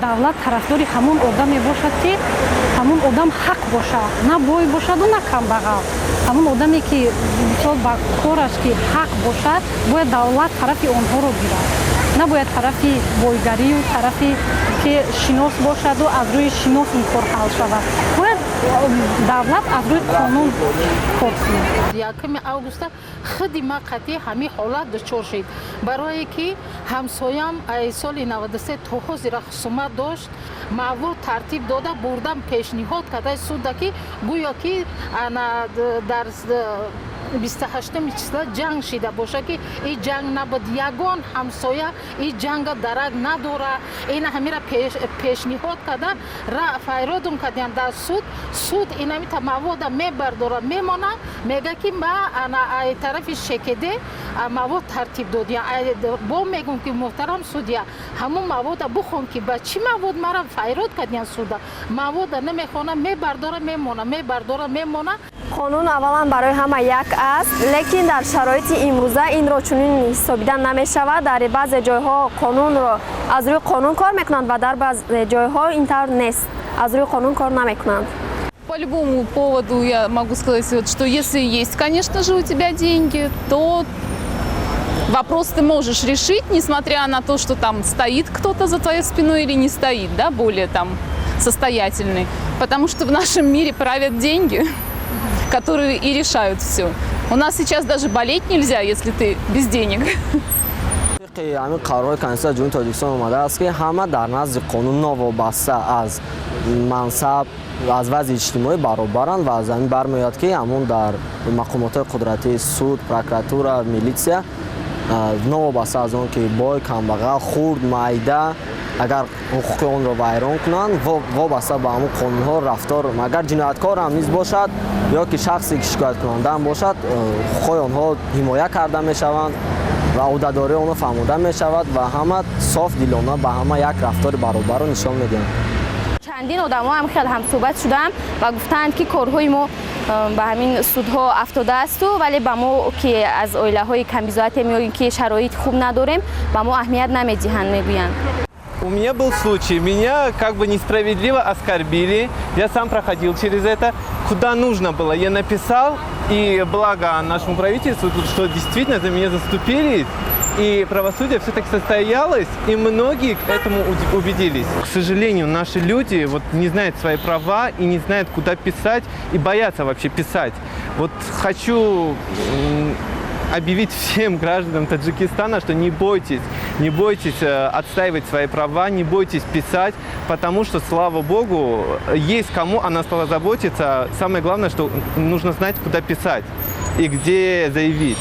Давлат тарафдори ҳамон одаме бошад, ки ҳамон одам ҳақ бошад, на бой бошаду на камбағал. Ҳамон одаме, ки мисол ба кораш ки ҳақ бошад, бояд давлат тарафи онҳоро гирад, набояд тарафи бойгарию тарафи ки шинос бошаду аз рӯи шинос ин кор ҳал шавад. Бояд давлат аз рӯи қонун кор кунад. 1 августа худи ма қатъи ҳамин ҳолат дучор шид, барое ки ҳамсоям соли 93 то ҳозира хусумат дошт. Мавод тартиб дода бурдам, пешниҳод карда суда, ки гӯё ки дар 28-уми числа ҷанг шида боша, ки и ҷанг набуд, ягон ҳамсоя и ҷанга дарак надора. Ина ҳамира пешниҳод карда, файродум кардиям дар суд. Суд инамита мавода мебардора, мемона, мега, ки ма ай тарафи шекеде мавод тартиб додиям. Бо мегум, ки муҳтарам судья, ҳамун мавода бухон, ки ба чӣ мавод мара файрод кардиям. Суда мавода намехона, мебардора, мемона, мебардора, мемона. Қонун аввалан барои ҳама як аст, лекин дар шароити имрӯза инро чунин ҳисобида намешавад. Дар баъзе ҷойҳо қонунро аз рӯи қонун кор мекунанд ва дар баъзе ҷойҳо ин тавр нест, аз рӯи қонун кор намекунанд. По любому поводу я могу сказать, вот, что если есть, конечно же, у тебя деньги, то вопрос ты можешь решить, несмотря на то, что там стоит кто-то за твоей спиной или не стоит, да, более там состоятельный. Потому что в нашем мире правят деньги, которые и решают все. У нас сейчас даже болеть нельзя, если ты без денег. Тибқи ҳамин қарорҳои Конститутсияи Ҷумҳурии Тоҷикистон омадааст, ки ҳама дар назди қонун новобаста аз мансаб, аз вазъи иҷтимоӣ баробаранд ва аз ҳамин бармеояд, ки ҳамон дар мақомотҳои қудратӣ, суд, прокуратура, милитсия, новобаста аз он ки бой, камбағал, хурд, майда, агар ҳуқуқи онро вайрон кунанд, вобаста ба ҳамон қонунҳо рафтор, агар ҷинояткор ҳам низ бошад ё ки шахсе ки шикояткунанда ҳам бошад, ҳуқуқҳои онҳо ҳимоя карда мешаванд ва ӯҳдадории онҳо фаҳмода мешавад ва ҳама соф дилона ба ҳама як рафтори баробарро нишон медиҳанд. Чандин одамо ҳам хеле ҳамсӯҳбат шудам ва гуфтанд, ки корҳои мо ба ҳамин судҳо афтодаасту, вале ба мо, ки аз оилаҳои камбизоате меоем, ки шароит хуб надорем, ба мо аҳамият намедиҳанд, мегӯянд. У меня был случай, меня как бы несправедливо оскорбили, я сам проходил через это. Куда нужно было, я написал, и благо нашему правительству, что действительно за меня заступились, и правосудие все-таки состоялось, и многие к этому убедились. К сожалению, наши люди вот не знают свои права и не знают, куда писать, и боятся вообще писать. Вот хочу объявить всем гражданам Таджикистана, что не бойтесь, не бойтесь отстаивать свои права, не бойтесь писать, потому что, слава богу, есть кому о нас позаботиться. Самое главное, что нужно знать, куда писать и где заявить.